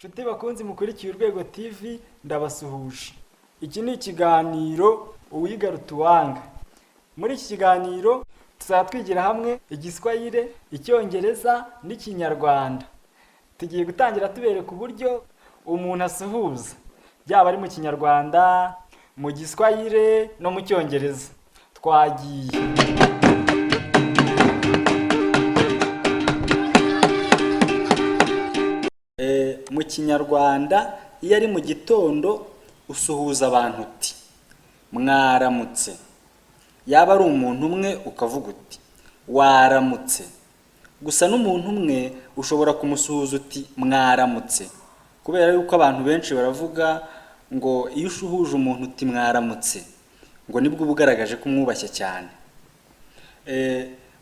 Nshuti bakunzi mukurikiye Urwego TV, ndabasuhuje. Iki ni ikiganiro Uwiga Rutuwanga. Muri iki kiganiro tuzaba twigira hamwe Igiswahili, Icyongereza n'Ikinyarwanda. Tugiye gutangira tubereka uburyo umuntu asuhuza, byaba ari mu Kinyarwanda, mu Giswahili no mu Cyongereza. Twagiye. Mu Kinyarwanda, iyo ari mu gitondo, usuhuza abantu uti "Mwaramutse". Yaba ari umuntu umwe, ukavuga uti "Waramutse". Gusa n'umuntu umwe ushobora kumusuhuza uti "Mwaramutse", kubera yuko abantu benshi baravuga ngo iyo ushuhuje umuntu uti "Mwaramutse", ngo nibwo uba ugaragaje ko umwubashye cyane.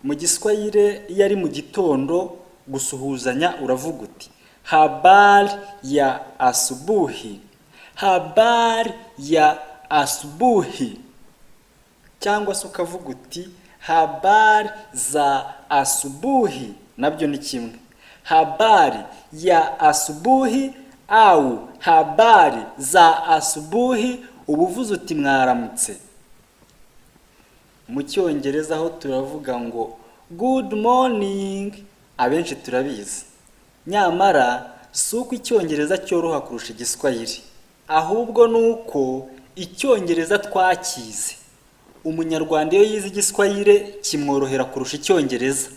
Mu Giswahili, iyo ari mu gitondo gusuhuzanya, uravuga uti "Habari ya asubuhi, habari ya asubuhi", cyangwa se ukavuga uti "Habari za asubuhi", nabyo ni kimwe. "Habari ya asubuhi" au "habari za asubuhi", uba uvuze uti "Mwaramutse". Mu Cyongereza ho turavuga ngo "Good morning", abenshi turabizi. Nyamara si uko Icyongereza cyoroha kurusha Igiswahili, ahubwo ni uko Icyongereza twakize. Umunyarwanda iyo yize Igiswahili kimworohera kurusha Icyongereza.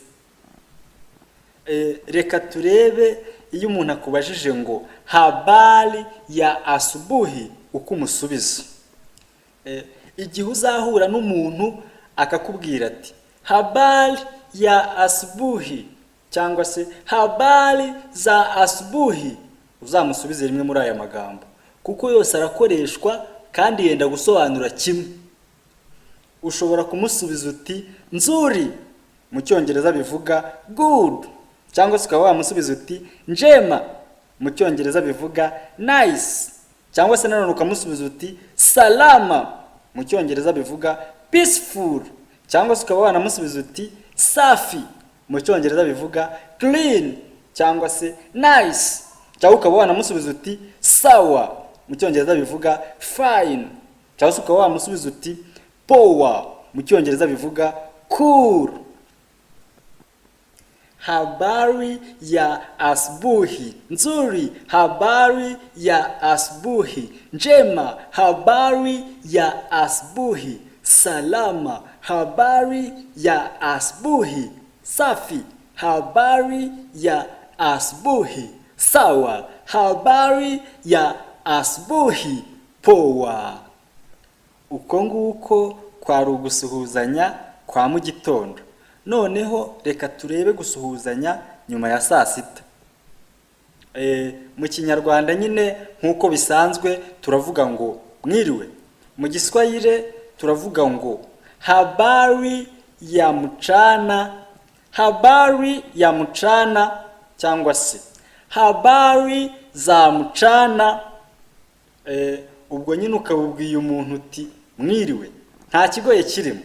Reka turebe iyo umuntu akubajije ngo "Habari ya asubuhi", uko umusubiza. Igihe uzahura n'umuntu akakubwira ati "Habari ya asubuhi" cyangwa se "habari za asubuhi", uzamusubize rimwe muri aya magambo, kuko yose arakoreshwa kandi yenda gusobanura kimwe. Ushobora kumusubiza uti "Nzuri", mu Cyongereza bivuga "good", cyangwa se ukaba wamusubiza uti "Njema", mu Cyongereza bivuga "nice", cyangwa se nanone ukamusubiza uti "Salama", mu Cyongereza bivuga "peaceful", cyangwa se ukaba wanamusubiza uti "Safi", mu Cyongereza bivuga "clean" cyangwa se "nice", cyangwa ukaba wanamusubiza uti "Sawa", mu Cyongereza bivuga "fine", cyangwa se ukaba wamusubiza uti "Poa", mu Cyongereza bivuga "cool". Habari ya asubuhi, nzuri, habari ya asubuhi, njema, habari ya asubuhi, salama, habari ya asubuhi, safi, habari ya asubuhi, sawa, habari ya asubuhi, poa. Uko nguko kwari ugusuhuzanya kwa mu gitondo. Noneho reka turebe gusuhuzanya nyuma ya saa sita. Mu Kinyarwanda nyine nk'uko bisanzwe turavuga ngo "Mwiriwe". Mu Giswahili turavuga ngo "Habari ya mchana, habari ya mchana" cyangwa se "habari za mchana". Ubwo nyine ukaba ubwiye umuntu uti "Mwiriwe", nta kigoye kirimo.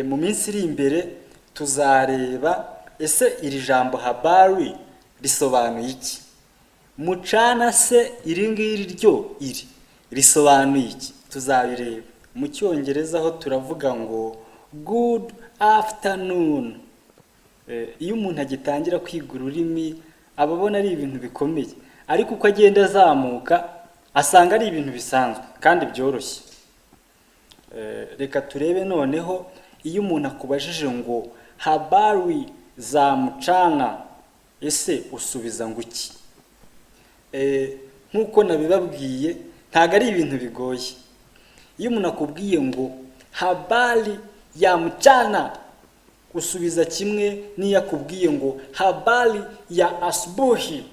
Mu minsi iri imbere tuzareba ese iri jambo "habari" risobanuye iki, "mchana" se iri ngiri ryo iri risobanuye iki, tuzabireba. Mu Cyongereza ho turavuga ngo "Good afternoon". Iyo umuntu agitangira kwiga ururimi aba abona ari ibintu bikomeye, ariko uko agenda azamuka asanga ari ibintu bisanzwe kandi byoroshye. Reka turebe noneho iyo umuntu akubajije ngo "Habari za mchana", ese usubiza ngo iki? Nk'uko nabibabwiye, ntabwo ari ibintu bigoye. Iyo umuntu akubwiye ngo "Habari ya mchana", usubiza kimwe n'iyo akubwiye ngo "Habari ya asubuhi".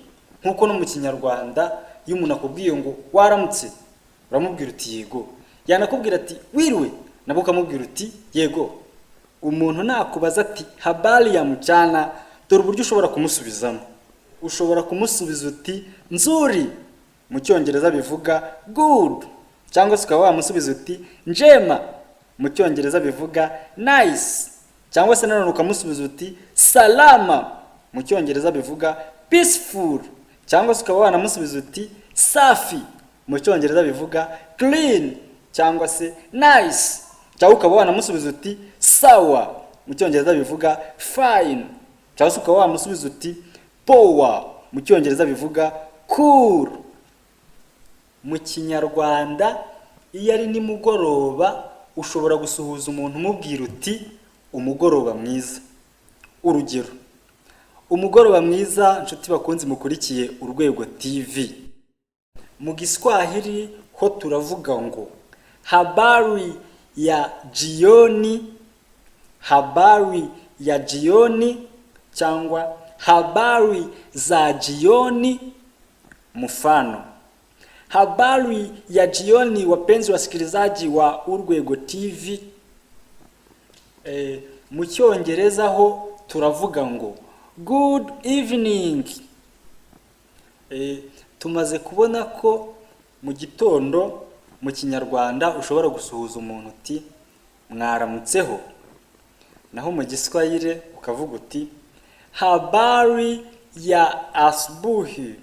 Nk'uko no mu Kinyarwanda iyo umuntu akubwiye ngo "Waramutse", uramubwira uti "Yego". Yanakubwira ati "Wiriwe", nabwo ukamubwira uti "Yego". Umuntu nakubaza ati "Habari ya mchana", dore uburyo ushobora kumusubizamo. Ushobora kumusubiza uti "Nzuri", mu Cyongereza bivuga "good", cyangwa se ukaba wamusubiza uti "Njema", mu Cyongereza bivuga "nice", cyangwa se nanone ukamusubiza uti "Salama", mu Cyongereza bivuga "peaceful", Cyangwa se ukaba wanamusubiza uti safi, mu Cyongereza bivuga clean cyangwa se nice. Cyangwa ukaba wanamusubiza uti sawa, mu Cyongereza bivuga fine. Cyangwa se ukaba wamusubiza uti poa, mu Cyongereza bivuga cool. Mu Kinyarwanda, iyo ari nimugoroba, ushobora gusuhuza umuntu umubwira uti umugoroba mwiza. Urugero: umugoroba mwiza, nshuti bakunzi mukurikiye Urwego TV. Mu Giswahili ho turavuga ngo habari ya jioni, habari ya jioni cyangwa habari za jioni. Mfano: habari ya jioni, wapenzi wasikilizaji wa Urwego TV. Mu Cyongereza ho turavuga ngo good evening. Tumaze kubona ko mu gitondo mu Kinyarwanda ushobora gusuhuza umuntu uti mwaramutseho, naho mu Giswahili ukavuga uti habari ya asubuhi,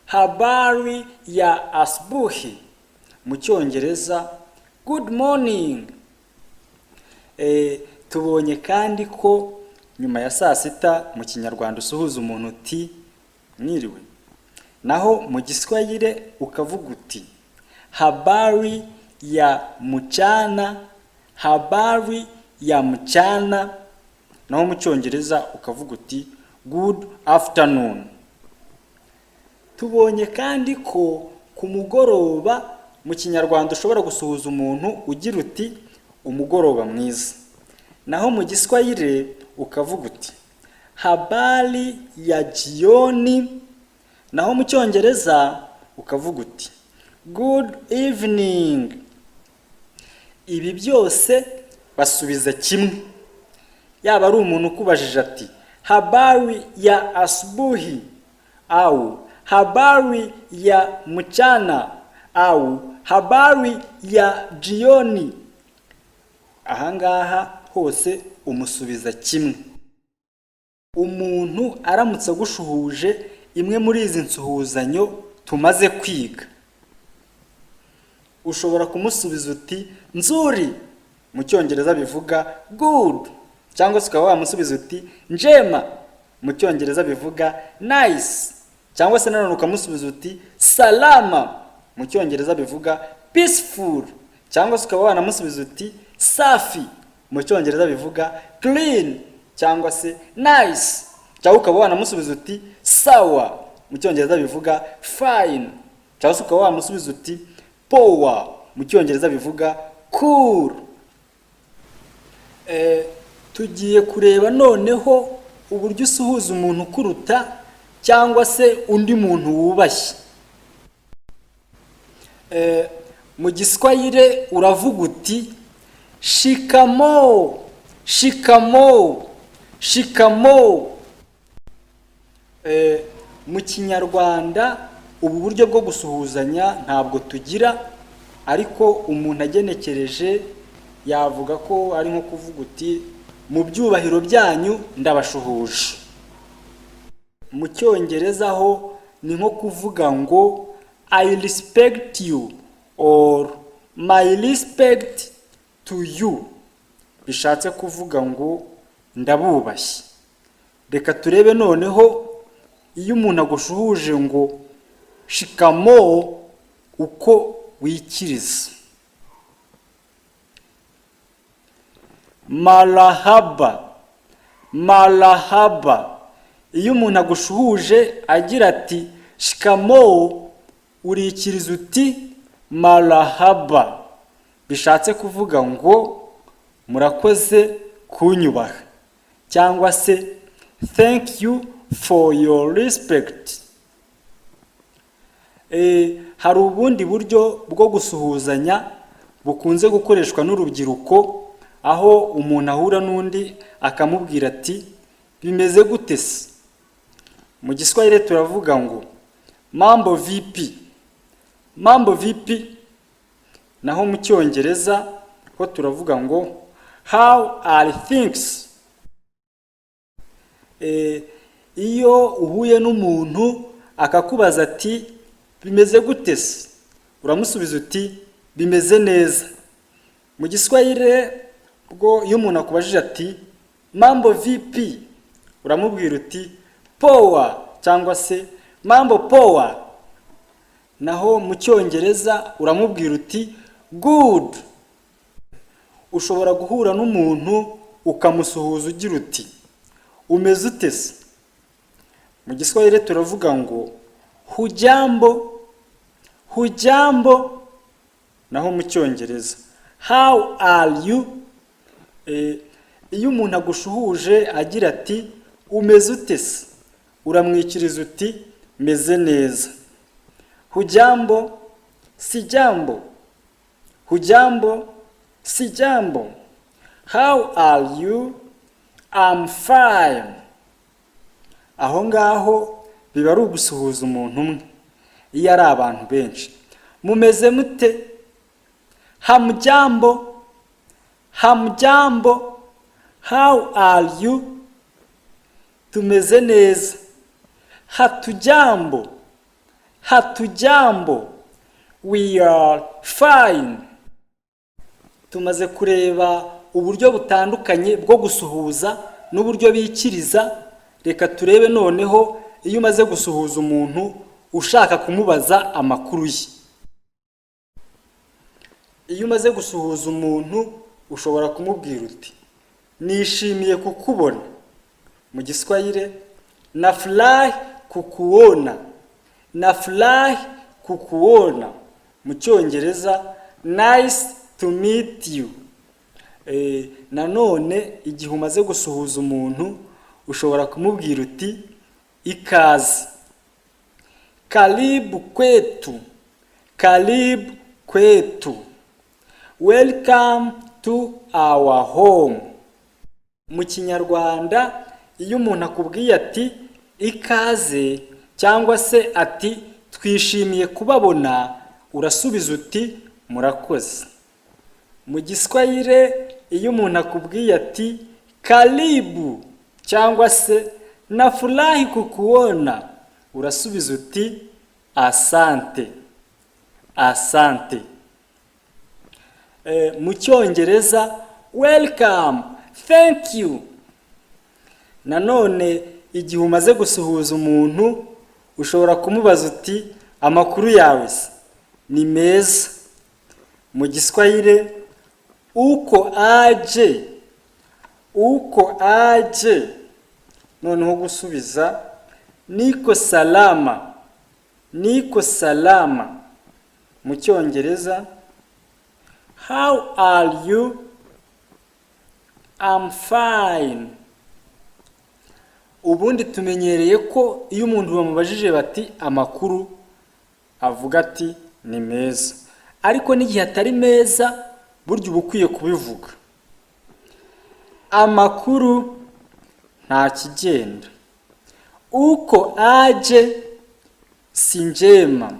habari ya asubuhi. Mu Cyongereza, good morning. Tubonye kandi ko nyuma ya saa sita mu Kinyarwanda usuhuza umuntu uti mwiriwe, naho mu Giswahili ukavuga uti habari ya mchana, habari ya mchana, naho mu Cyongereza ukavuga uti good afternoon. Tubonye kandi ko ku mugoroba mu Kinyarwanda ushobora gusuhuza umuntu ugira uti umugoroba mwiza, naho mu Giswahili ukavuga uti habari ya jioni, naho mu Cyongereza ukavuga uti good evening. Ibi byose basubiza kimwe, yaba ari umuntu ukubajije ati habari ya asubuhi au habari ya mchana au habari ya jioni, ahangaha hose umusubiza kimwe. Umuntu aramutse agushuhuje imwe muri izi nsuhuzanyo tumaze kwiga, ushobora kumusubiza uti nzuri, mu Cyongereza bivuga good, cyangwa se ukaba wamusubiza uti njema, mu Cyongereza bivuga nice, cyangwa se nanone ukamusubiza uti salama, mu Cyongereza bivuga peaceful, cyangwa se ukaba wanamusubiza uti safi, mu Cyongereza bivuga clean cyangwa se nice, cyangwa ukaba wanamusubiza uti sawa, mu Cyongereza bivuga fine, cyangwa se ukaba wamusubiza uti poa, mu Cyongereza bivuga cool. Tugiye kureba noneho uburyo usuhuza umuntu ukuruta cyangwa se undi muntu wubashye. Mu Giswahili uravuga uti shikamoo, shikamoo, shikamoo. Mu Kinyarwanda ubu buryo bwo gusuhuzanya ntabwo tugira, ariko umuntu agenekereje yavuga ko ari nko kuvuga uti mu byubahiro byanyu ndabashuhuje. Mu Cyongereza ho ni nko kuvuga ngo I respect you or my respect to you, bishatse kuvuga ngo ndabubashye. Reka turebe noneho iyo umuntu agushuhuje ngo shikamoo uko wikiriza. Marahaba, marahaba. Iyo umuntu agushuhuje agira ati shikamoo, urikiriza uti marahaba, bishatse kuvuga ngo murakoze kunyubaha cyangwa se thank you for your respect. Hari ubundi buryo bwo gusuhuzanya bukunze gukoreshwa n'urubyiruko, aho umuntu ahura n'undi akamubwira ati bimeze gute se? Mu Giswahili turavuga ngo mambo vipi, mambo vipi, naho mu Cyongereza ho turavuga ngo how are things? Iyo uhuye n'umuntu akakubaza ati: "Bimeze gute se?" Uramusubiza uti: "Bimeze neza." Mu Giswahili bwo, iyo umuntu akubajije ati: "Mambo vipi?" uramubwira uti: "Poa" cyangwa se "Mambo poa". Naho mu Cyongereza uramubwira uti: "Good." Ushobora guhura n'umuntu ukamusuhuza ugira uti: "Umeze ute se?" Mu Giswahili turavuga ngo: "Hujambo, hujambo." Naho mu Cyongereza: "How are you?" Iyo umuntu agushuhuje agira ati: "Umeze ute se?" uramwikiriza uti: "Meze neza." Hujambo, sijambo. Hujambo, sijambo. How are you? I'm fine. Aho ngaho biba ari ugusuhuza umuntu umwe. Iyo ari abantu benshi: "Mumeze mute?" Hamjambo, hamjambo. How are you? Tumeze neza. Hatujambo, hatujambo. We are fine. Tumaze kureba uburyo butandukanye bwo gusuhuza n'uburyo bikiriza. Reka turebe noneho iyo umaze gusuhuza umuntu ushaka kumubaza amakuru ye. Iyo umaze gusuhuza umuntu, ushobora kumubwira uti: "Nishimiye kukubona." Mu Giswahili: "Nafurahi kukuona, nafurahi kukuona." Mu Cyongereza: "Nice to meet you." Nanone igihe umaze gusuhuza umuntu, ushobora kumubwira uti: "Ikaze." Karibu kwetu, karibu kwetu. Welcome to our home. Mu Kinyarwanda, iyo umuntu akubwiye ati: "Ikaze" cyangwa se ati: "Twishimiye kubabona", urasubiza uti: "Murakoze." Mu Giswahili, iyo umuntu akubwiye ati: "Karibu" cyangwa se "Nafurahi kukuona", urasubiza uti: "Asante, asante." Mu Cyongereza: "Welcome, thank you." Nanone igihe umaze gusuhuza umuntu, ushobora kumubaza uti: "Amakuru yawe se ni meza?" Mu Giswahili: "Uko aje, uko aje?" Noneho gusubiza: "Niko salama, niko salama." Mu Cyongereza: "How are you? I'm fine." Ubundi tumenyereye ko iyo umuntu bamubajije bati: "Amakuru?", avuga ati: "Ni meza." Ariko n'igihe atari meza, burya uba ukwiye kubivuga. Amakuru nta kigenda. Uko aje? Si njema.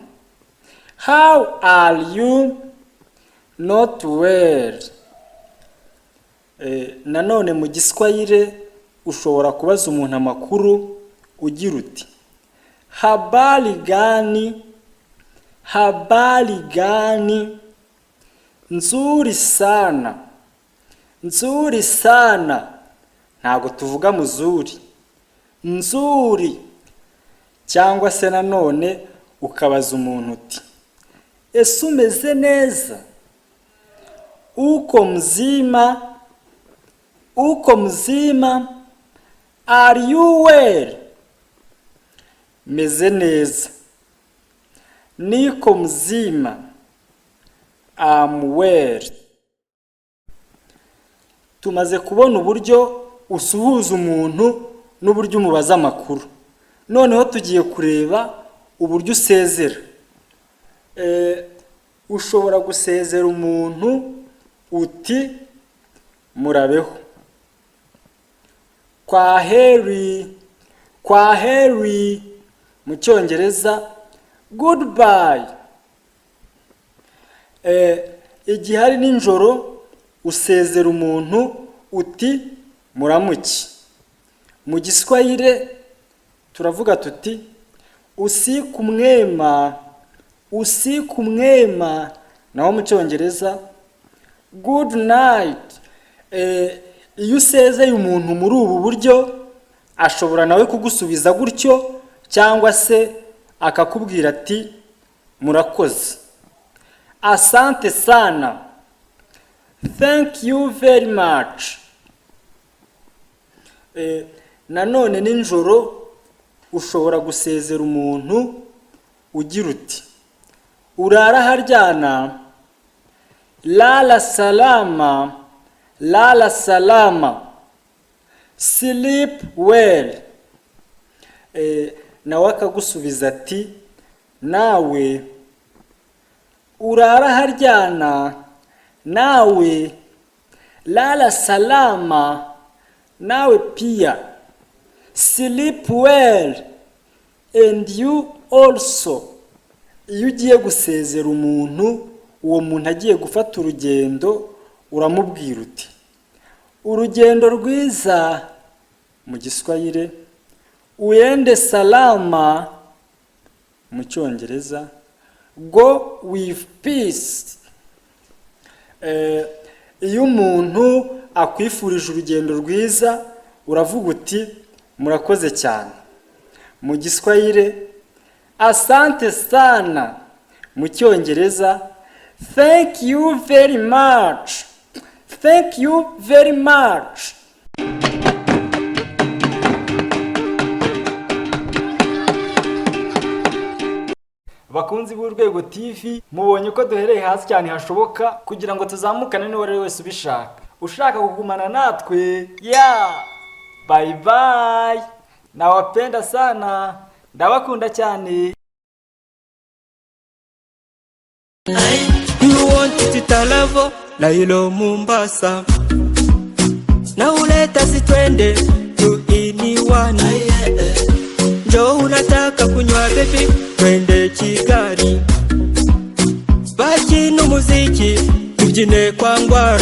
How are you? Not well. Nanone mu Giswahili ushobora kubaza umuntu amakuru ugira uti: "Habari gani, habari gani?" Nzuri sana, nzuri sana. Ntabwo tuvuga muzuri, nzuri. Cyangwa se nanone ukabaza umuntu uti: "Ese umeze neza?" Uko mzima, uko mzima? Are you well? Meze neza. Niko mzima. I'm well. Tumaze kubona uburyo usuhuza umuntu n'uburyo umubaza amakuru. Noneho tugiye kureba uburyo usezera. Ushobora gusezera umuntu uti: "Murabeho." Kwaheri, kwaheri. Mu Cyongereza: "Goodbye." Igihe ari nijoro, usezera umuntu uti: "Muramuke." Mu Giswahili turavuga tuti: Usiku mwema, usiku mwema. Naho mu Cyongereza, good night. Iyo usezeye umuntu muri ubu buryo, ashobora nawe kugusubiza gutyo cyangwa se akakubwira ati murakoze, asante sana, thank you very much. Nanone nijoro ushobora gusezera umuntu ugira uti urara aharyana, lala salama, lala salama, sleep well. Nawe akagusubiza ati nawe urara aharyana, nawe lala salama, nawe pia, sleep well and you also. Iyo ugiye gusezera umuntu, uwo muntu agiye gufata urugendo, uramubwira uti urugendo rwiza, mu Giswahili uende salama, mu Cyongereza go with peace. Iyo umuntu akwifurije urugendo rwiza, uravuga uti murakoze cyane, mu Giswahili asante sana, mu Cyongereza thank you very much, thank you very much. Bakunzi b'Urwego TV, mubonye ko duhereye hasi cyane hashoboka kugira ngo tuzamukane n'uwo ari we wese ubishaka, ushaka kugumana natwe ya. Bye bye, nawapenda sana, ndabakunda cyane. You want it talavo Lailo Mombasa na uleta sitwende tuiniwani, njo unataka kunywa baby, twende Kigali, bakina umuziki tubyine kwa ngwara.